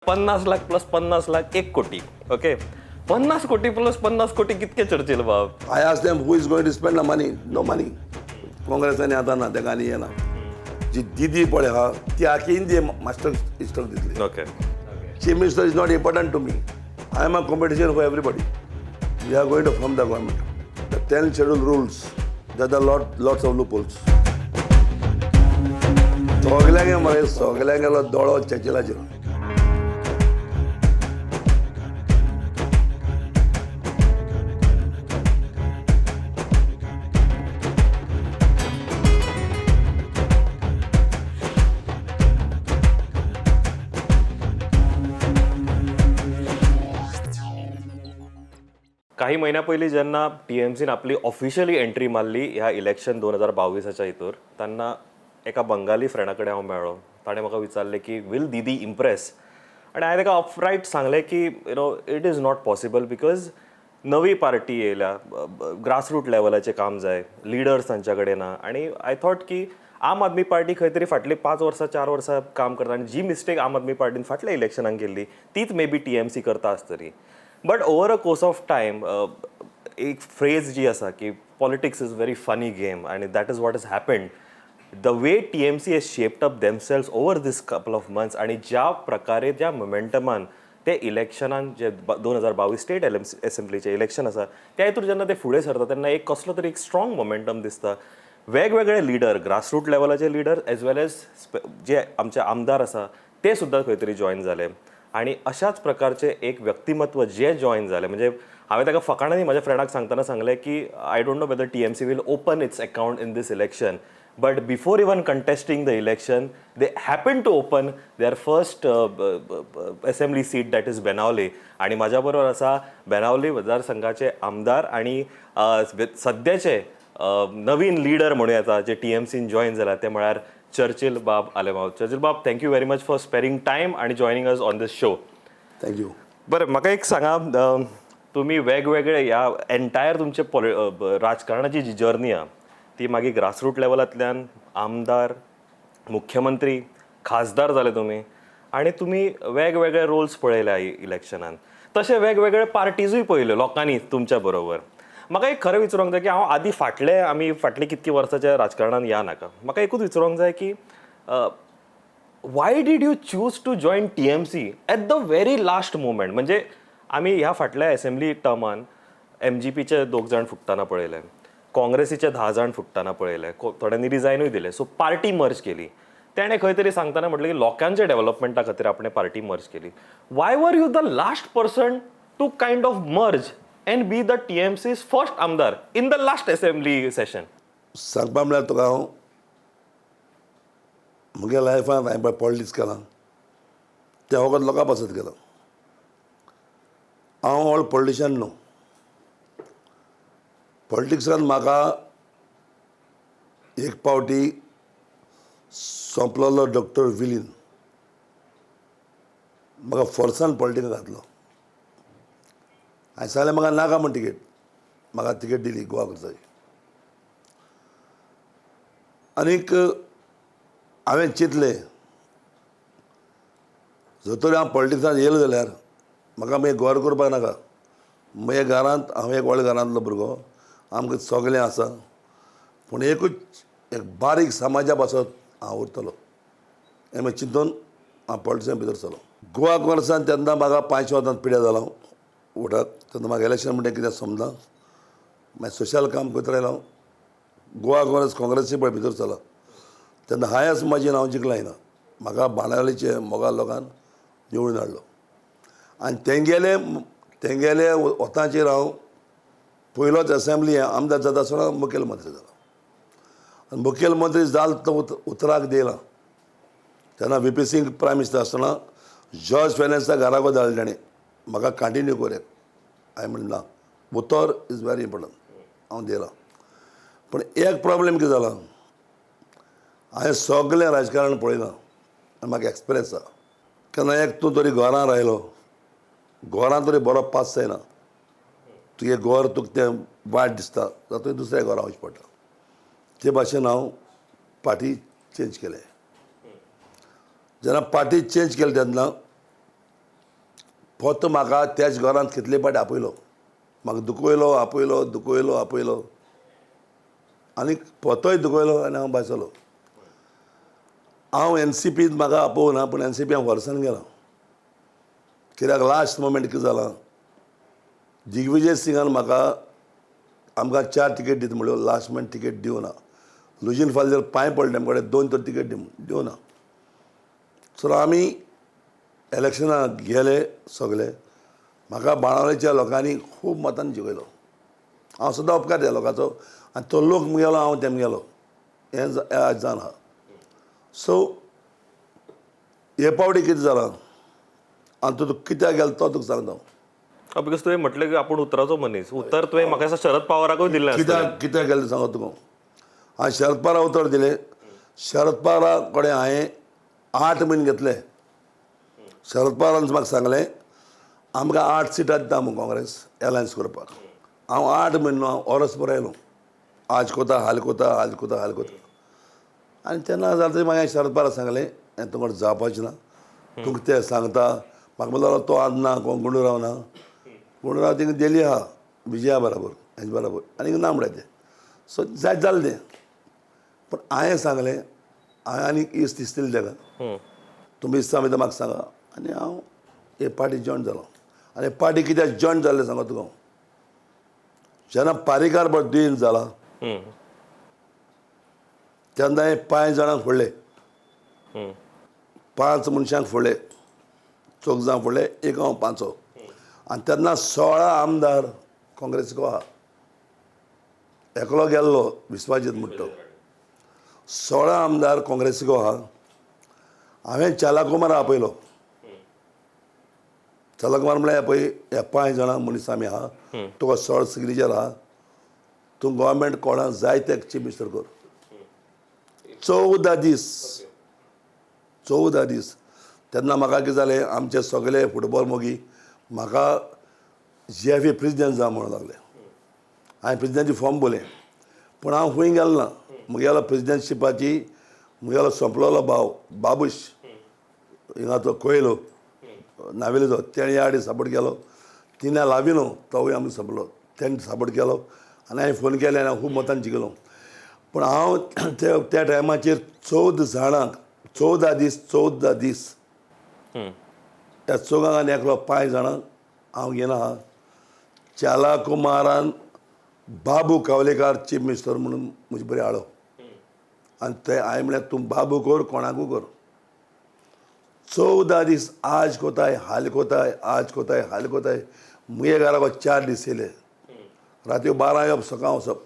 50 lakh plus 50 lakh 1 कोटी. Okay, 50 कोटी plus 50 कोटी कितके चर्चिल बाब? I ask them, who is going to spend the money? No money. काँग्रेसांनी आतां ना, तेका आनी येना. जी दिदी पळय आहा, ती आखी दी मास्टर स्ट्रोक दितली. Chief Minister is not important to me. I am a competition for everybody. We are going to form the government. The 10 schedule rules, there are lots of loopholes. सगल्यांगे मरे, सगल्यांगेलो दोळो चर्चिलाचेर. काही महिन्या पयलीं जेन्ना टीएमसीन आपली officially entry मारली ह्या इलेक्शन 2022च्या हितूर, तेन्ना एका बंगाली फ्रेंडा कडेन हांव मेळ्ळो. ताणें म्हाका विचारलें की will दीदी इम्प्रेस? आनी हांवें ताका अपरायट सांगलें की it is not possible because नवी पार्टी येयल्या, ग्रासरूट लेवलाचें काम जाय, लिडर्स तांच्या कडेन ना. आनी I thought की आम आदमी पार्टी खंय तरी फाटलीं 5 वर्सां, 4 वर्सां काम करता आनी जी मिस्टेक आम आदमी पार्टीन फाटल्या इलेक्शनाक केल्ली तीच मे बी टीएमसी करता आसतली. But over a course of time, एक फ्रेज जी आसा की politics is very funny game आनी that is what is happened. The way TMC has shaped up themselves over this couple of months आणि ज्या प्रकारे, ज्या मोमेंटमान ते इलेक्शनान, जे 2022 स्टेट एसेंब्लीचे इलेक्शन आसा, त्या हितूर जेन्ना ते फुडें सरता तेन्ना एक कसलो तरी एक स्ट्रॉंग मोमेंटम दिसता. वेगवेगळे लिडर, ग्रासरूट लेवलाचे लिडर एज वेल एज जे आमचे आमदार आसा, ते सुद्दां खंय तरी जॉयन जाले. आणि अशाच प्रकारचे एक व्यक्तिमत्व जे जॉईन जाले, म्हणजे हांवें ताका फकाणांनी म्हाज्या फ्रेंडाक सांगतना सांगलें की I don't know whether TMC will open its account in this election, but before even contesting the election, they happen to open their first assembly seat, that is Benaulim. आणि म्हाज्या बरोबर आसा बेनावली मतदारसंघाचे आमदार आणि सद्याचे नवीन लिडर म्हणूं येता, जे टीएमसीन जॉईन जाला, ते म्हळ्यार चर्चिल बाब आलेमाव. चर्चिल बाब, thank you very much for sparing time आणि joining us on this show. Thank you. बरं, म्हाका एक सांगा, तुमी वेगवेगळे ह्या एंटायर तुमचे राजकारणाची जी जर्नी आहा, ती मागीर ग्रासरूट लेवलांतल्यान आमदार, मुख्यमंत्री, खासदार जाले तुमी आनी तुमी वेगवेगळे रोल्स पळयल्या इलेक्शनान, तशे वेगवेगळे पार्टीजूय पळयल्यो लोकांनी तुमच्या बरोबर. म्हाका एक खरें विचारूंक जाय की हांव आदी फाटले आमी फाटली कितकी वर्साच्या राजकारणान या नाका, म्हाका एकूच विचारूंक जाय की why did you choose to join TMC at the very last moment? म्हणजे आमी ह्या फाटल्या असेंब्ली टर्मान एमजीपीचे दोग जाण फुट्टना पळयले, काँग्रेसीचे 10 जाण फुट्टना पळयले, थोड्यांनी रिजायनूय दिले. सो पार्टी मर्ज केली, तेणें खंय तरी सांगतना म्हटलें की लोकांच्या डेव्हलपमेंटा खातीर आपणें पार्टी मर्ज केली. Why were you the last person to kind of merge and be the TMC's first आमदार in the last assembly session? सांगपा म्हळ्यार तुका, हांव म्हज्या लायफान हांवें पळय पॉलिटिक्स केलां तें फकत लोकां पासत केलां. हांव व्हड पॉलिटिशन न्हू. पॉलिटिक्सान म्हाका एक पावटी सोंपलोलो डॉक्टर विलीन म्हाका फोर्सान पॉलिटिकान घातलो. हांवें सांगलें म्हाका नाका म्हण तिकेट, म्हाका तिकेट दिली गोवा करचाची. आनीक हांवें चिंतलें, जर तर हांव पॉलिटिक्सान येयलो जाल्यार म्हाका मागीर घर करपाक नाका. म्हज्या घरांत, हांव एक व्हडल्या घरांतलो भुरगो, आमकां सगळें आसा, पूण एकूच एक बारीक समाजा पासत हांव उरतलो हें मागीर चिंतून हांव पॉलिटिक्सान भितर सरलो. गोवा काँग्रेसान तेन्ना म्हाका 5 वतान पिड्यार जालो हांव वोटाक. तेन्ना म्हाका इलेक्शन म्हणटा कितें समजना. मागीर सोशल काम करीत रायलो हांव. गोवा काँग्रेस, काँग्रेसी पळय भितर सरलो तेन्ना हायस्ट मार्जीन हांव जिखलां ना. म्हाका बाणावलीचे मोगाळ लोकान निवडून हाडलो आनी तेंगेले वताचेर हांव पयलोच एसेंब्ली आमदार जाता आसतना मुखेलमंत्री जालो. आनी मुखेलमंत्री जाल तो उतराक दिला. तेन्ना V P Singh prime minister आसतना जॉर्ज फेर्नांडीसा घराको धाडले ताणें, म्हाका कंटिन्यू कर. हांवें म्हणलें ना, उतर is very important, हांव दिलां. पूण एक प्रॉब्लेम कितें जाला, हांवें सगळें राजकारण पळयलां आनी म्हाका एक्सपिरियन्स आसा. केन्ना एक तूं तरी घरान रायलो, घरान तरी बरो पास जायना, तुगे घर तुका तें वायट दिसता जाल्यार तुवें दुसऱ्या घरा वचचें पडटा. ते भाशेन हांव पार्टी चेंज केले. जेन्ना पार्टी चेंज केली तेन्ना पोतो म्हाका त्याच घरांत कितले फावटी आपयलो, म्हाका दुखयलो, आपयलो, दुखयलो, आपयलो आनी पोतोय दुखयलो आनी हांव भायर सरलो. हांव एन सी पीत म्हाका आपोवना, पूण एन सी पी हांव वर्सान गेलो. कित्याक लास्ट मोमेंट कितें जालां, दिग्विजय सिंगान म्हाका आमकां 4 तिकेट दिता म्हणल्यो, लास्ट मोमेंट तिकेट दिवना. लुजीन फाल्यां पांय पडले आमचे कडेन 2 तर तिकेट दिवना. सो आमी इलेक्शनाक गेले सगले. म्हाका बाणावलेच्या लोकांनी खूब मतान जिखयलो. हांव सदां उपकार त्या लोकांचो आनी तो लोक मुगेलो, हांव तेमगेलो, हें आज जावन आहा. सो हे पावटी कितें जालां आनी तूं कित्याक गेलो तो तुका सांगता हांव. Because तुवें म्हटलें की आपूण उतराचो मनीस, उतर तुवें म्हाका दिसता शरद पवाराकूय दिल्लें आसतलें. कित्याक गेलें सांगता तुका हांवें. शरद पवारा उतर दिलें. शरद पवारा कडेन हांवें 8 म्हयने घेतले. शरद पवारान म्हाका सांगलें आमकां 8 सिटां दिता म्हूण काँग्रेस एलायन्स करपाक. हांव 8 म्हयनो हांव ओरस बरयलो, आज कोता हाल कोता, आज कोता हाल कोता. आनी तेन्ना जालें तरी मागीर शरद पवाराक सांगलें हें तुमकां जावपाचें ना, तुमकां ते सांगता. म्हाका म्हणलो तो आज ना, कोण गुंडूराव ना, गुंडूराव तिंगा दिली आहा विजया बराबर हेजे बराबर आनी ना म्हणलें तें. सो जायत जालें तें. पूण हांवें सांगलें, हांवें आनीक इस दिसतली ताका, तुमी इस्ता मागीर म्हाका सांगा. आनी हांव हे पार्टी जॉयन जालो. आनी पार्टी कित्याक जॉयन जाल्लें सांगा तुका हांव. जेन्ना पारीकार बरो दुयेंत जाला तेन्ना हे 5 जाणांक फोडले, 5 मनशांक फोडले, 4 जाण फोडले, एक हांव 5. आनी तेन्ना 16 आमदार काँग्रेसीक आहा, एकलो गेल्लो विस्वाजीत म्हणटा. 16 आमदार काँग्रेसीक आहा. हांवें चालाकुमार आपयलो. चालाकुमार म्हळ्यार पळय ह्या 5 जाणां मनीस आमी आहा, तुका 16 सिग्नेचर आहा, तूं गव्हर्मेंट कोणाक जाय ते चीफ मिनिस्टर कर. 14 दीस, 14 दीस. तेन्ना म्हाका कितें जालें, आमचे सगळे फुटबॉल मोगी म्हाका जी एफ ए प्रेजिडेंट जावं म्हणूंक लागले. हांवें प्रेजिडेंटाचे फॉर्म भरलें, पूण हांव खंय गेलो ना. म्हगेलो प्रेजिडेंटशिपाची म्हगेलो सोंपलेलो भाव बाबूश हिंगाचो कोयलो नावेलीचो, तेणें ह्या आडी सपोर्ट केलो. तिना लाविनो तोवूय आमी सोंपलो, तेणें सपोर्ट केलो आनी हांवें फोन केले आनी हांव खूब मतान जिखलो. पूण हांव त्या टायमाचेर 14 जाणांक 14 दीस, 14 दीस त्या चौगांक आनी एकलो 5 जाणांक हांव घेना आहा. चाला कुमारान बाबू कावलेकार चीफ मिनिस्टर म्हणून म्हजे बरें हाडलो. आनी ते हांवें म्हळ्यार तूं बाबू कर कोणाकू कर. 14 दीस आज कोताय हाल कोताय, आज कोताय हाल कोताय. मुगे घराक 4 दीस येयले, राती 12 येवप, सकाळ वचप.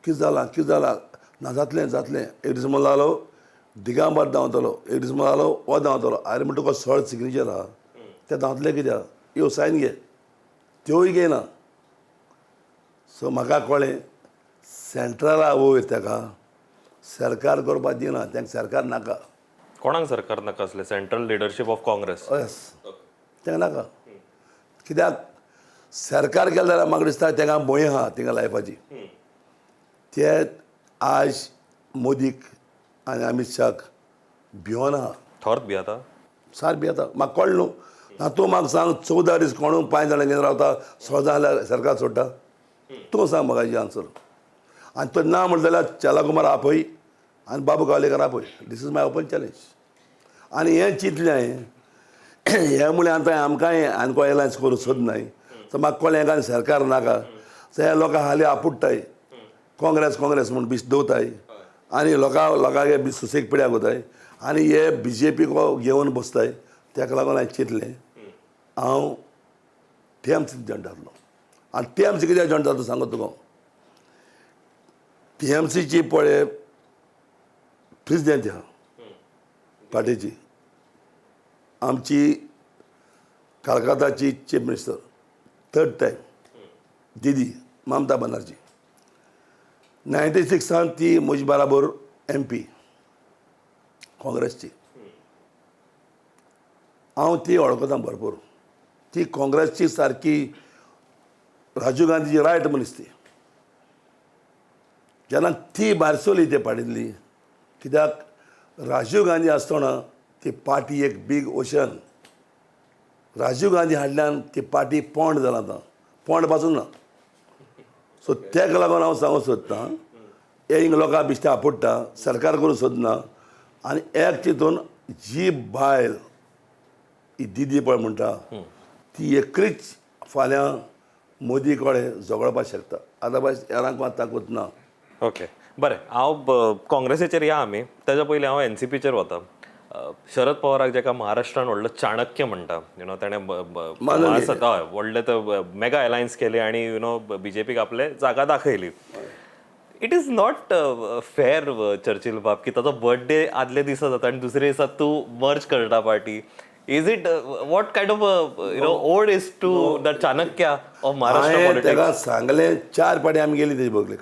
कितें जालां कितें जालां, ना जातलें जातलें. एक दीस म्हणलो जालो दिगांबर धांवतलो, एक दीस म्हणलो जालो हो धांवतलो. आरे म्हणटा तुका 16 सिग्नेचर आहा, ते धांवतले कित्याक, यो सायन घे. त्योय घेयना. सो म्हाका कळ्ळें सेंट्रला वयर ताका सरकार करपाक दिना, तांकां सरकार नाका. कोणाक सरकार नाका आसलें? सेंट्रल लिडरशीप ऑफ काँग्रेस येस, तांकां नाका. कित्याक सरकार केलें जाल्यार म्हाका दिसता तांकां भंय आहा तिंगा लायफाची. ते आज मोदीक आनी अमीत शाक भियोन आहा. थोर्त भियेता, सार भियेता. म्हाका कळ्ळें न्हू. ना तूं म्हाका सांग, 14 दीस कोणूय 5 जाणां घेवन रावता, 16 जाणां जाल्यार सरकार सोडटा? तूं सांग म्हाका हेजी आन्सर. आनी तो ना म्हणटा जाल्यार चेलाकुमार आपय आनी बाबू गावलेकर आपय. This is my open challenge. आनी हें चिंतलें हांवें, हें म्हळ्यार आतां आमकांय आनी कोण एलायन्स करूंक सोदनाय. सो म्हाका कळ्ळें हांकां सरकार नाका. सो ह्या लोकां हाली आपुडटाय, काँग्रेस काँग्रेस म्हूण बीस दवताय आनी लोकांगे बी सुसेग पिड्याक वताय आनी हे बी जे पी घेवन बसताय. ताका लागून हांवें चिंतलें हांव टी एम सी जॉयन जातलो. आनी टी एम सी कित्याक जॉयन जातलो सांगता तुका. टी एम सीची पळय प्रेजिडेंट आहा पार्टीची, आमची कलकत्ताची चीफ मिनिस्टर थर्ड टायम दिदी ममता बनर्जी. 96 ती म्हजे बराबर एम पी काँग्रेसची. हांव ती वळखता भरपूर. ती काँग्रेसची सारकी राजीव गांधीची रायट मनीस ती. जेन्ना ती भायर सरली ते पार्टींतली, कित्याक राजीव गांधी आसतना ती पार्टी एक बीग ओशन, राजीव गांधी हाडल्यान ती पार्टी पोंड जाला आतां, पोंड पासून ना. सो तेका लागून हांव सांगूंक सोदतां, हे हिंगा लोकां बिश्टे आपुडटा, सरकार करूंक सोदना. आनी एक चिंतून जी बायल ही दिदी पळय म्हणटा ती एकलीच फाल्यां मोदी कडेन झगडपाक शकता, अदरवायज हेरांक मात ताकूत ना. ओके, बरें, हांव काँग्रेसीचेर या आमी, ताच्या पयलीं हांव एनसीपीचेर वता. शरद पवाराक जेका महाराष्ट्रान व्हडलो चाणक्य म्हणटा, you know, ताणें मानून घेतलें. हय, व्हडले ते मेगा अलायन्स केले आनी you know बीजेपीक आपले जागा दाखयली. It is not fair, Churchill बाब, की ताचो बर्थडे आदले दिसा जाता आनी दुसरे दिसा तूं मर्ज करता party. Is it what kind of ode is to the Chanakya of Maharashtra हांवें पॉलिटिक्स? ताका सांगलें, चार पाटी आमी गेली तेजे बगलेक.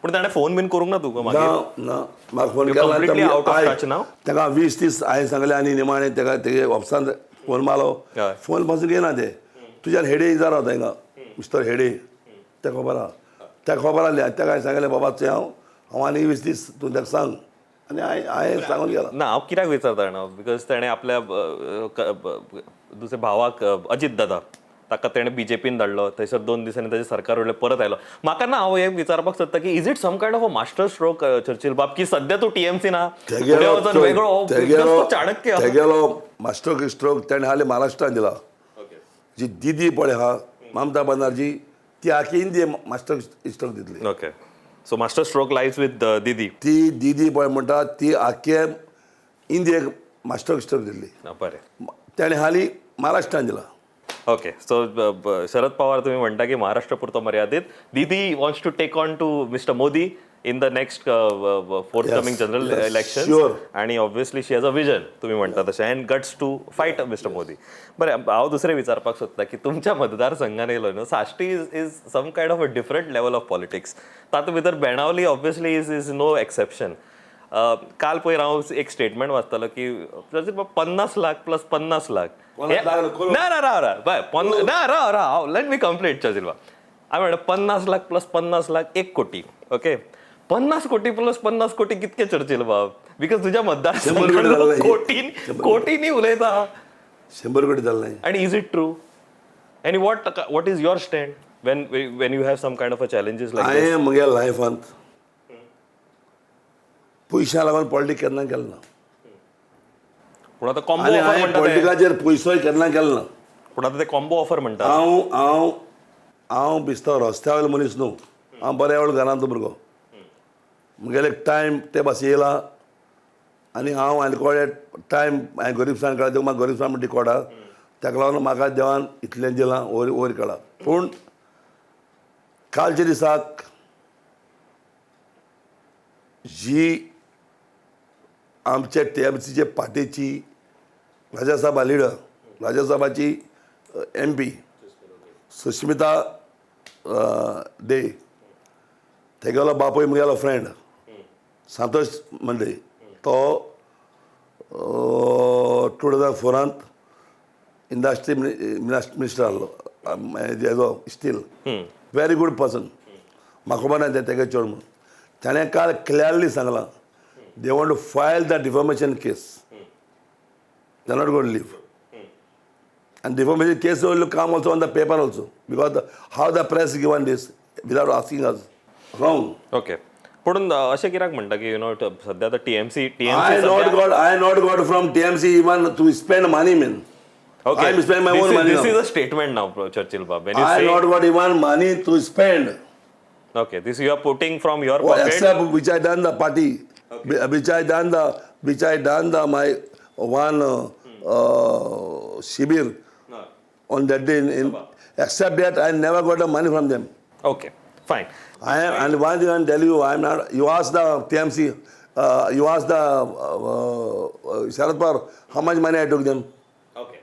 पूण ताणें फोन बीन करूंक ना तुका मागीर? ना ना, म्हाका फोन You're केला. Completely out of touch now? ताका 20-30 हांवें सांगलें आनी निमाणें ताका तेगे ऑफिसान फोन मारलो. हय. फोन पासून घेयना ते. तुज्यान हेडे इजार रावता हिंगा, मिस्टर हेडे, तेका खबर आहा, तेका खबर आहली. आनी ताका हांवें सांगलें, बाबा चोय हांव आनी 20 दीस तूं ताका सांग. आनी हांवें सांगून गेला. ना, हांव कित्याक विचारता जाणा, because ताणें आपल्या दुसऱ्या भावाक, अजीत दादा, ताका तेणें बीजेपीन धाडलो. थंयसर 2 दिसांनी ताजें सरकार उडलें, परत आयलो. म्हाका ना, हांव हें विचारपाक सोदता की is it some kind of a master stroke, Churchill बाब, की सद्या तूं टीएमसी ना, फुडें वचून वेगळो हो, because तो चाणक्य. तेगेलो मास्टर स्ट्रोक तेणें हालीं महाराष्ट्रान दिला. जी दिदी पळय आहा ममता बनर्जी, ती आखी इंदिये मास्टर स्ट्रोक दितली. Okay, so master stroke lies with Didi. ती दिदी पळय म्हणटा ती आख्खे इंदियेक मास्टर स्ट्रोक दितली. बरें. तेणें हालीं महाराष्ट्रान दिला. ओके, सो शरद पवार तुम्ही म्हणता की महाराष्ट्र पुरतो मर्यादित, Didi wants to take on to Mister Modi in the next forthcoming general election. आणि obviously she has a vision, तुम्ही म्हणता तशें, and guts to fight Mister Modi. बरें, हांव दुसरें विचारपाक सोदता की तुमच्या मतदारसंघान येयलो न्हू, Sashti is some kind of a different level of politics. तातूंत भितर Benaulim obviously is no exception. काल पयर हांव एक स्टेटमेंट वाचतालो की 50 लाख प्लस 50 लाख. कोणाक लागलो? ना ना, राव राव बाय, ना, राव राव, let me complete, Churchill बाब. हांवें म्हणलें 50 लाख प्लस 50 लाख 1 कोटी. ओके, 50 कोटी प्लस 50 कोटी कितके, चर्चिल बाब? Because तुझ्या 100 कोटी मतदारसंघात जाल्ले. कोटी कोटींनी उलयता. 100 कोटी जालें. And is it true? आनी what is your stand when you have some kind of a challenges like? हांवें म्हज्या लायफांत पयशां लागून पॉलिटिक्स केन्ना केलें ना. पूण आतां कॉम्बो आनी ऑफर हांवें म्हणटा ते. पॉलिटिकाचेर पयसोय केन्ना केलो ना. पूण आतां ते कॉम्बो ऑफर म्हणटा. हांव हांव हांव बिस्तांव रस्त्या वयलो मनीस न्हू, हांव बऱ्या व्हड घरांतलो भुरगो. म्हगेले टायम ते भाशेन येयला आनी हांव आनी कोळे टायम हांवें गरिबसाण काडला, देखून म्हाका गरिबसाण म्हणटी कोडा. ताका लागून म्हाका देवान इतलें दिलां, वयर वयर काडला. पूण कालच्या दिसाक जी आमच्या टीएमसीचे पार्टीची राज्यसभा लिडर, राज्यसभाची एमपी सुस्मिता दे, तेगेलो बापूय म्हगेलो फ्रेंड संतोष मंडे, तो 2004त इंडस्ट्री मिनिस्टर आहलो हेजो, स्टील, व्हेरी गूड पर्सन. म्हाका खबर ना तें तेगे चेडूं म्हणून. ताणें काल क्लियरली सांगलां, they want to file the defamation case, they not gonna leave. And defamation case will come also on the paper also, because how the press given this without asking us, wrong. Okay, पूण अशें कित्याक म्हणटा की you know सद्या आतां TMC I TMC not got I not got from TMC even to spend money, man. Okay. I spend my this own is, money This now. is a statement now, Churchill Bab. When you I say not got even money to spend. Okay, this you are putting from your Well, pocket. Except which I done the party, which I done the my one shibir on that day. Except that I never got the money from them. Okay, fine. I am, and one thing I tell you, I am not. You ask the TMC, you ask the Sharad Pawar, how much money I took them. Okay.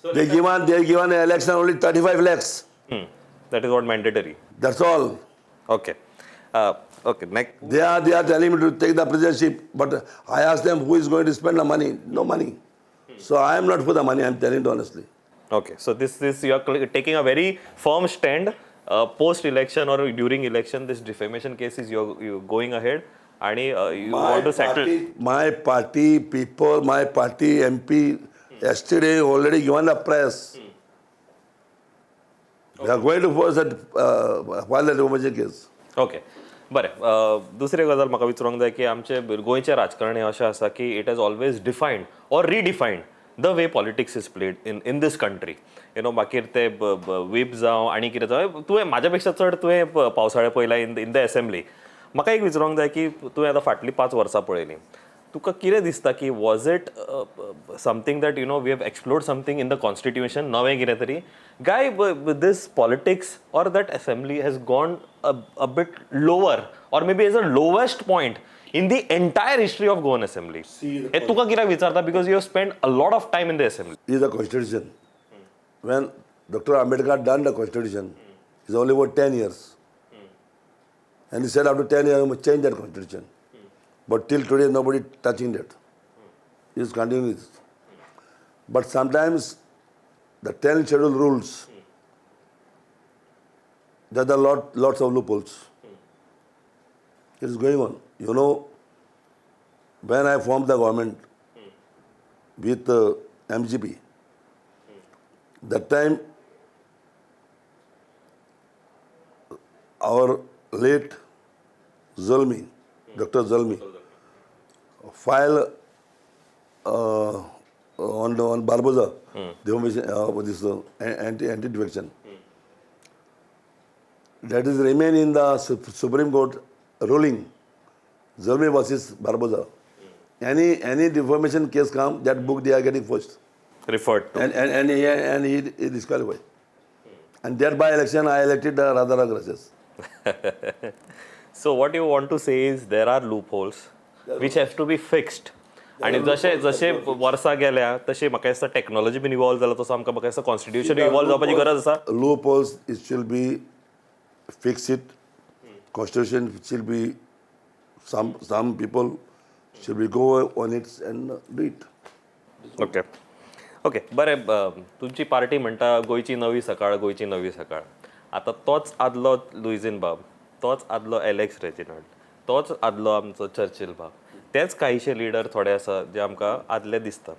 So They given election only 35 lakhs. That is what mandatory. That's all. Okay. Okay. Next. They are telling me to take the presidency, but I asked them who is going to spend the money. No money. So I am not for the money. I am telling you honestly. Okay. So this you are taking a very firm stand. Post election or during election, this defamation case is you going ahead, and you want to settle. My party people, my party MP, yesterday already given the press. We are going to force that file that defamation case. Okay, बरें. दुसरी गजाल म्हाका विचारूंक जाय की आमचे गोंयचें राजकारण हें अशें आसा की it has always defined or redefined the way politics is played in this country. मागीर ते व्हीप जावं आनी कितें जावं, तुवें म्हाज्या पेक्षा चड तुवें पावसाळे पळयला इन the assembly. म्हाका एक विचारूंक जाय की तुवें आतां फाटलीं 5 वर्सां पळयलीं, तुका कितें दिसता की was it something that we have explored something in the constitution, नवें कितें तरी काय this politics or that assembly has gone a bit lower or maybe is a lowest point in the entire history of Goan assembly? हे तुका कित्याक विचारता, because you have spend a lot of time in the assembly. Is the constitution. When Dr. Ambedkar done the constitution, it's only about 10 years. And he said after 10 years, we must change that constitution. But till today, nobody touching that. It's continuing with it. But sometimes the 10 schedule rules, there are lots of loopholes. It is going on. When I formed the government with MGP, that time our late Zalmi, Dr. Zalmi, filed on Barboza, defamation, this anti defection. That is remain in the Supreme Court ruling, Zalmi versus Barboza. Any defamation case come, that book they are getting first. Referred to. And he disqualified. And that by election, I elected Radha Gracias. So what you want to say is there are loopholes which have to be fixed. आणि जशे जशे वर्सां गेल्या तशें म्हाका दिसता technology बीन evolve जाला, तसो आमकां म्हाका दिसता कॉन्स्टिट्यूशन इवॉल्व जावपाची गरज आसा. Loopholes, it should be fix it. Constitution should be, some people should be go on it and do it. Okay okay बरें, तुमची पार्टी म्हणटा गोंयची नवी सकाळ, गोंयची नवी सकाळ. आतां तोच आदलो लुईझीन बाब, तोच आदलो एलेक्स रेजिनाल्ड, तोच आदलो आमचो चर्चिल बाब, तेच काहीशे लिडर थोडे आसा जे आमकां आदले दिसता.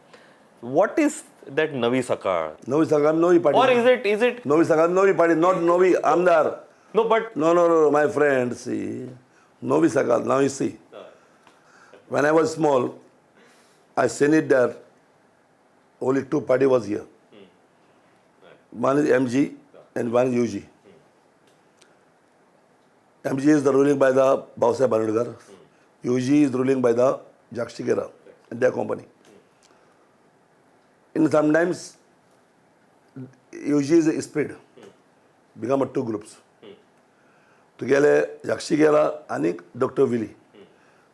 What is that नवी सकाळ? नवी सकाळ, नवी or party. Is it नवी सकाळ, नवी पार्टी, not नवी आमदार. No, but No, my friend, see, Novi Sakal, now you see. When I was small, I seen it there, only two party was here. One is MG and one is UG. MG is the ruling by the Bhausaheb Bandodkar. UG is ruling by the Jacques Sequeira and their company. In sometimes, UG is split, become a two groups. तुगेले जाक्षिगेरा आनी doctor Willy.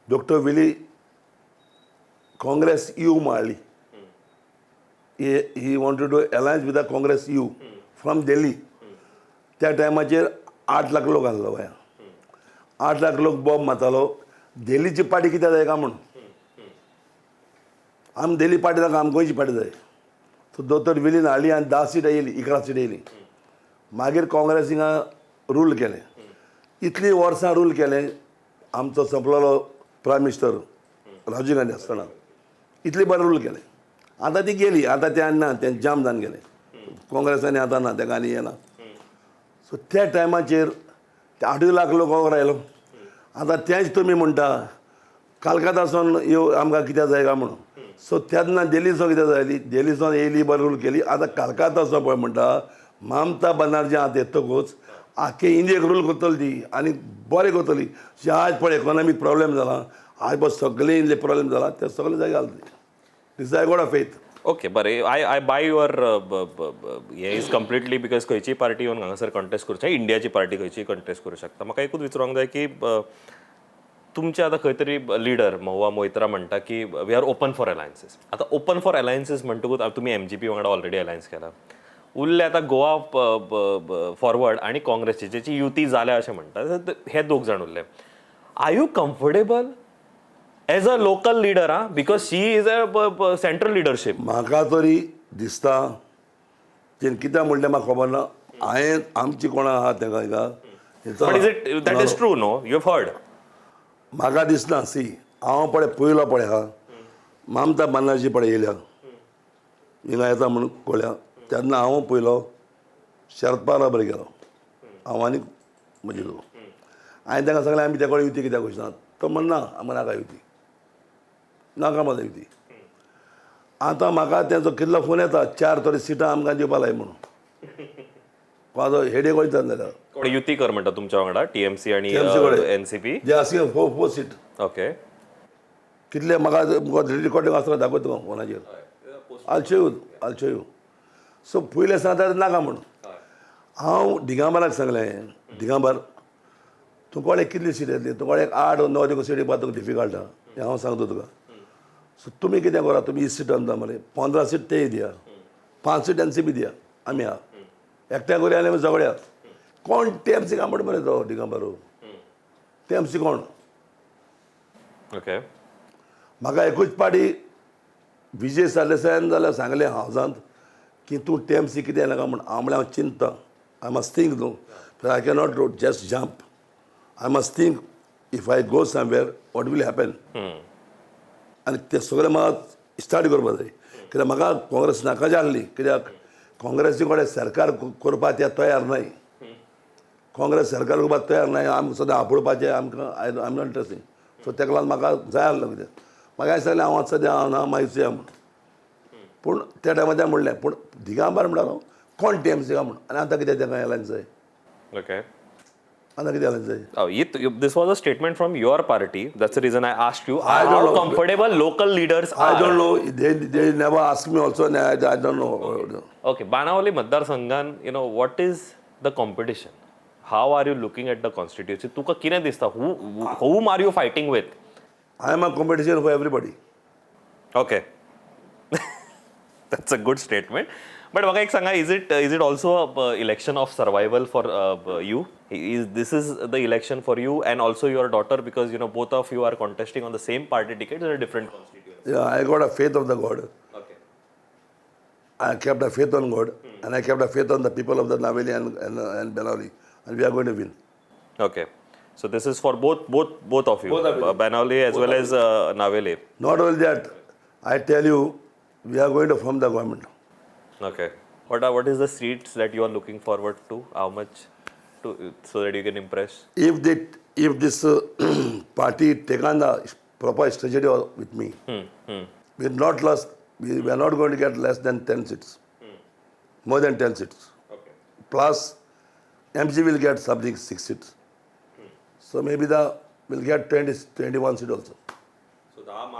Doctor Willy Congress you मारली. He wanted to alliance with the Congress U from Delhi. त्या टायमाचेर 8 लाख लोक आसलो गोंयांत. 8 लाख लोक बॉम्ब मारतालो, दिल्लीची पार्टी कित्याक जाय काय म्हूण. आम दिल्ली पार्टी नाका, आम गोंयची पार्टी जाय. सो दोतोर विलीन हाडली आनी 10 सिटां येयली, 11 सिटां येयली. मागीर काँग्रेस हिंगा रूल केलें. इतलीं वर्सां रूल केलें, आमचो सोंपलेलो प्रायम मिनिस्टर राजीव गांधी आसतना इतली बरें रूल केलें. आतां ती गेली, आतां तें आनी ना, तें जाम जावन गेलें काँग्रेसांनी. आतां ना तेका आनी येना. सो त्या टायमाचेर ते 8 लाख लोक आयलो. आतां तेंच तुमी म्हणटा कालकातासून यो आमकां कित्याक जाय काय म्हणून. सो तेन्ना दिल्लीचो कित्याक जाय आसली? दिल्लीसून येयली, बरें रूल केली. आतां कालकाताचो पळय म्हणटा ममता बनर्जी आतां येतकूच आख्खे इंडियेक रूल करतली ती आनी बरें करतली. जे आज पळय इकॉनॉमीक प्रॉब्लेम जाला, आज पळय सगळे इल्ले प्रॉब्लेम जाला, ते सगळे जागे घालतली. This I got a faith. Okay, बरें, I bye your हे is completely, because खंयचीय पार्टी येवन हांगासर कंटेस्ट करूं शकता, इंडियाची पार्टी खंयचीय कंटेस्ट करूं शकता. म्हाका एकूच विचारूंक जाय की तुमचे आतां खंय तरी लिडर महुआ मोहित्रा म्हणटा की we are open for alliances. आतां ओपन फॉर अलायन्सीस म्हणटकूच आतां तुमी एमजीपी वांगडा ऑलरेडी अलायन्स केला, उरले आतां गोवा फॉरवर्ड आनी काँग्रेसची जेची युती जाल्या अशें म्हणटा, हे दोग जाण उरले. Are you comfortable as a local leader? Ah, because she is a central leadership. म्हाका तरी दिसता तेणें कित्याक म्हणलें म्हाका खबर ना. हांवें आमची कोणा आहा तेका हिंगा. But is it that is true, no? You have heard? म्हाका दिसना. सी, हांव पळय पयलो पळय आहा, ममता बनर्जी पळय येयल्या, हिंगा येता म्हणून कळ्ळ्या तेन्ना हांव पयलो. शरद पवारा बरें गेलो हांव आनी म्हजे घोव. हांवें तांकां सांगलें आमी त्या कडेन युती कित्याक वचनात. तो म्हणना आमकां नाका युती, नाका म्हाका युती. आतां म्हाका तेंचो कितलो फोन येता, चार तरी सिटां आमकां दिवपा लाय म्हणून. कोणाचो हेडेक वयता जाल्यार कोण युती कर म्हणटा तुमच्या वांगडा, टीएमसी आणि TMC कडेन. एनसीपी? जे आसा फोर फोर सीट. कितले म्हाका रिकॉर्डिंग आसतना दाखयता तुका फोनाचेर. I'll show you, I'll show you. So पयलें सांगता नाका म्हणून. हांव दिगंबराक सांगलें, दिगंबर तुका एक कितली सीट येतली, तुका एक 8 9 तुका सीट येवपाक तुका डिफिकल्ट आहा, हें हांव सांगता तुका. सो तुमी कितें करा, तुमी ही सीट आमता मरे, 15 सीट ते दिया, 5 सीट एनसीपी दिया, आमी आहा एकट्या करूया आनी आमी झगड्या. कोण टीएमसी काय म्हणटा मरे तो दिगंबर, टीएमसी कोण? म्हाका एकूच पाटी विजय सरदेसायान जाल्यार सांगलें हावजांत की तूं टीएमसी कितें नाका म्हूण. हांव म्हणल्यार हांव चिंतता, I must think न्हू, I cannot just jump, I must think if I go somewhere what will happen. आनी ते सगळें म्हाका स्टार्ट करपा जाय, कित्याक म्हाका काँग्रेस नाका जाल्ली, कित्याक काँग्रेसी कडेन सरकार करपाक ते तयार नाय, काँग्रेस सरकार करपाक तयार नाय. आमकां सदां आपोवपाचें, आमकां I am not interesting. So ताका लागून म्हाका जाय आसलो कितें, म्हाका दिसतालें हांव आतां सद्या हांव ना मागीर चोया म्हूण. पूण त्या टायमार तें म्हणलें, पूण दिगंबर म्हणटालो कोण टीएमसी काय म्हूण. आनी आतां कितें ताका हें जाय? आतां कितें जालें जाय? This was a statement from your party. That's the reason I asked you. I don't How know. comfortable local leaders I are. Don't know, they never ask me also. I don't know. Okay, Benaulim मतदारसंघान, what is the competition? How are you looking at the constituency? तुका कितें दिसता? Whom are you fighting with? I am a competition for everybody. Okay. That's a good statement. But म्हाका एक सांगा, is it also a election of survival for you? Is this is the election for you and also your daughter, because both of you are contesting on the same party ticket in a different constituency? Yeah, I got a faith of the God. I kept a faith on God, and I kept a faith on the people of the Naveli and Benaulim, and we are going to win. Okay. So this is for both of you, Both of you. Benaulim as well as Naveli. Not only that, I tell you, we are going to form the government. Okay. What is the seats that you are looking forward to? How much to so that you can impress? If this party take on the proper strategy with me, we will not lose, we are not going to get less than 10 seats, more than 10 seats. Plus, MG will get something 6 seats. So maybe the will get 20, 21 seats also.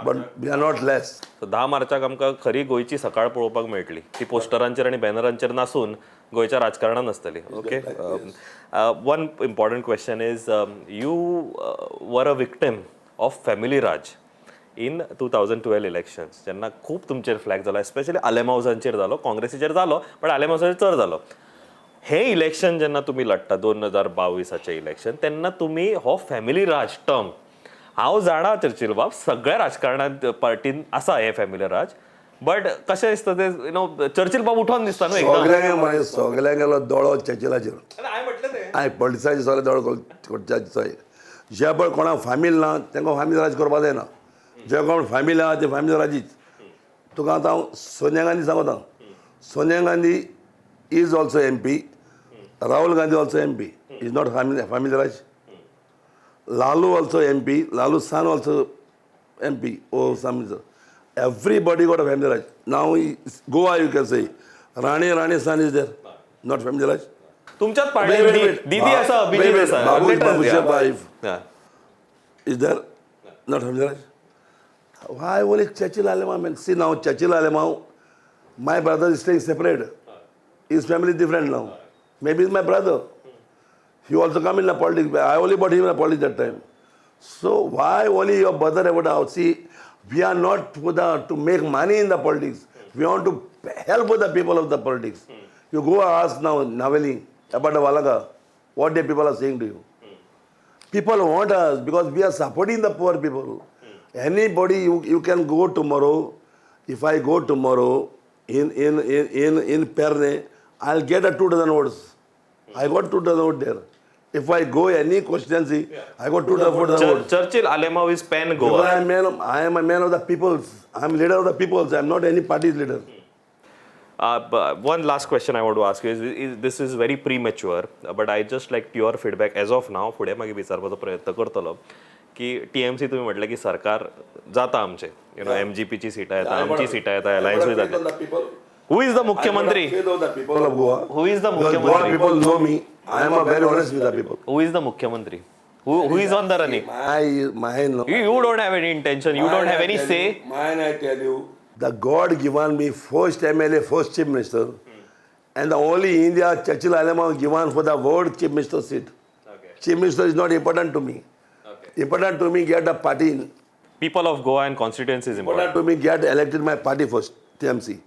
But we are not less. So 10 मार्चाक आमकां खरी गोंयची सकाळ पळोवपाक मेळटली. ती पोस्टरांचेर आनी बॅनरांचेर नासून गोंयच्या राजकारणान आसतली. Okay. One important question is, you were a victim of family Raj in 2012 elections, जेन्ना खूब तुमचेर फ्लॅग जालो, एस्पेशली आलेमावजांचेर जालो, काँग्रेसीचेर जालो, बट आलेमावजांचेर चड जालो. हें इलेक्शन जेन्ना तुमी लडटा 2022 इलेक्शन, तेन्ना तुमी हो फॅमिली राज टर्म, हांव जाणा चर्चिल बाब, सगळ्या राजकारणांत पार्टीन आसा हें फॅमिली राज, बट कशें दिसता ते, चर्चिल बाब उठोन दिसता न्हू एकदम. सगल्यांक मरे, सगल्यांगेलो दोळो चर्चिलाचेर. हांवें म्हटलें तें. हांवें पॉलिटिक्साचे सगळे दोळो चर्चिलाचेर. जे पळय कोणाक फामील ना तांकां फामील राज करपाक जायना, जे कोण फामील आहा ते फामील राजीच. तुका आतां हांव सोनिया गांधी सांगता, Sonia Gandhi is also MP, Rahul Gandhi also MP, is not family Raj. Lalu also MP, Lalu son also MP, oh some everybody got a family Raj. Now Goa you can say Rane son is there, not family Raj. तुमच्याच Wait, पार्टीन wait, wait. दीदी आसा, Wait, Abhijit wait. आसा. Babu, Let us Babu's yeah. wife Yeah. is there, not family Raj. Why only Churchill Alemao? Man? See now, Churchill Alemao, my brother is staying separate. His family is different now. Maybe he's my brother. He also come in the politics. I only bought him in the politics that time. So why only your brother ever out? See, we are not for the to make money in the politics. We want to help the people of the politics. You go ask now Naveli about the Valaga, what the people are saying to you. People want us because we are supporting the poor people. Anybody, you can go tomorrow. If I go tomorrow in Perne, I'll get a 2 dozen votes. I got 2 dozen votes there. If I go any constituency, I got 2 dozen 4 dozen votes. Churchill Alemao is pan Because Goa. I am a man of the peoples. I am leader of the peoples. I am not any party's leader. One last question I want to ask is, this is very premature, but I just like your feedback as of now. फुडें मागीर विचारपाचो प्रयत्न करतलो की TMC, तुमी म्हटलें की सरकार जाता आमचें, you know, एमजीपीची सिटां येता, आमची सिटां येता, अलायन्सूय जाता. Who is the मुख्यमंत्री? Faith of the people of Goa. Who is the Because Goa मुख्यमंत्री? People know me. I am a very honest with the people. Who is the मुख्यमंत्री? Who is on the running? My no. You don't have any intention, you don't have any say. Mine, I tell you, the God given me first MLA, first Chief Minister, and the only India Churchill Alemao given for the world Chief Minister seat. Chief Minister is not important to me. Important to me get a party in. People of Goa and constituency is important. Important to me get elected my party first, TMC.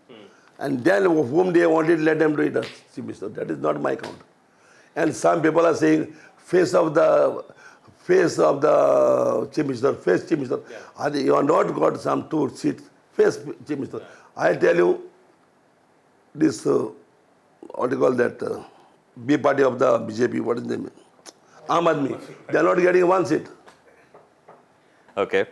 And then whom they wanted, let them do it as Chief Minister. That is not my count. And some people are saying face of the Chief Minister, face Chief Minister. Yeah. You are not got some two seats, face Chief Minister. I tell you, this what do you call that, B party of the BJP, what is the name? Aam Aadmi. They are not getting one seat. Okay.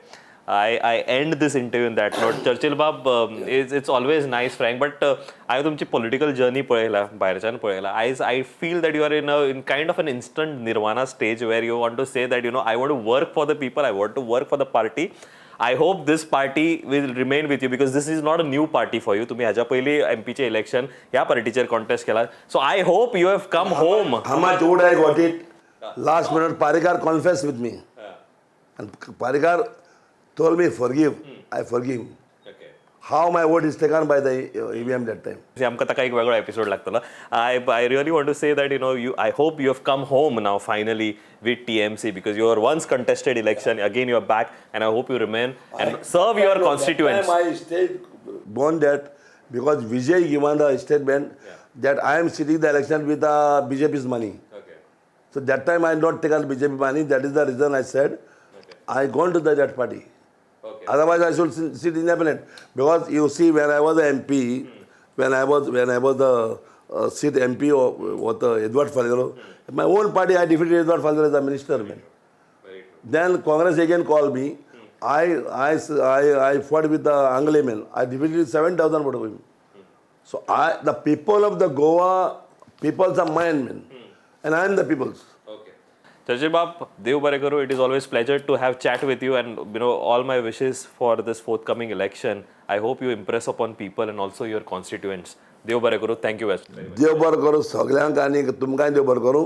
I end this interview in that note. Churchill Bab, it's always nice, frank, but हांवें तुमची political journey पळयला, भायरच्यान पळयला. आयज I feel that you are in kind of an instant nirvana stage where you want to say that I want to work for the people, I want to work for the party. I hope this party will remain with you because this is not a new party for you. तुमी ह्याच्या पयलीं एमपीचें election ह्या पार्टीचेर contest केला, so I hope you have come home. How much vote I got it? Last minute, Parrikar confessed with me. And Parrikar told me, "Forgive." I forgive him. How my vote is taken by the EVM that time? आमकां ताका एक वेगळो episode लागतलो. I really want to say that you I hope you have come home now finally with TMC because you are once contested election, again you are back, and I hope you remain and serve your constituents. I stayed born that because Vijay given the statement that I am sitting the election with the BJP's money. So that time I not taken BJP money. That is the reason I said I gone to the, that party. Otherwise I should sit independent. Because you see, when I was a MP, when I was the seat MP of what Edward Faleiro, my own party I defeated Edward Faleiro as a minister, man. Then Congress again called me. I fought with the Angle man. I defeated 7,000 vote of him. So the people of the Goa, peoples are mine, man. And I am the people's. Okay. Churchill Bab, देव बरें करूं. It is always pleasure to have chat with you and all my wishes for this forthcoming election. I hope you impress upon people and also your constituents. देव बरें करूं. Thank you very much. देव बरो करूं सगल्यांक आनी तुमकांय देव बरो करूं.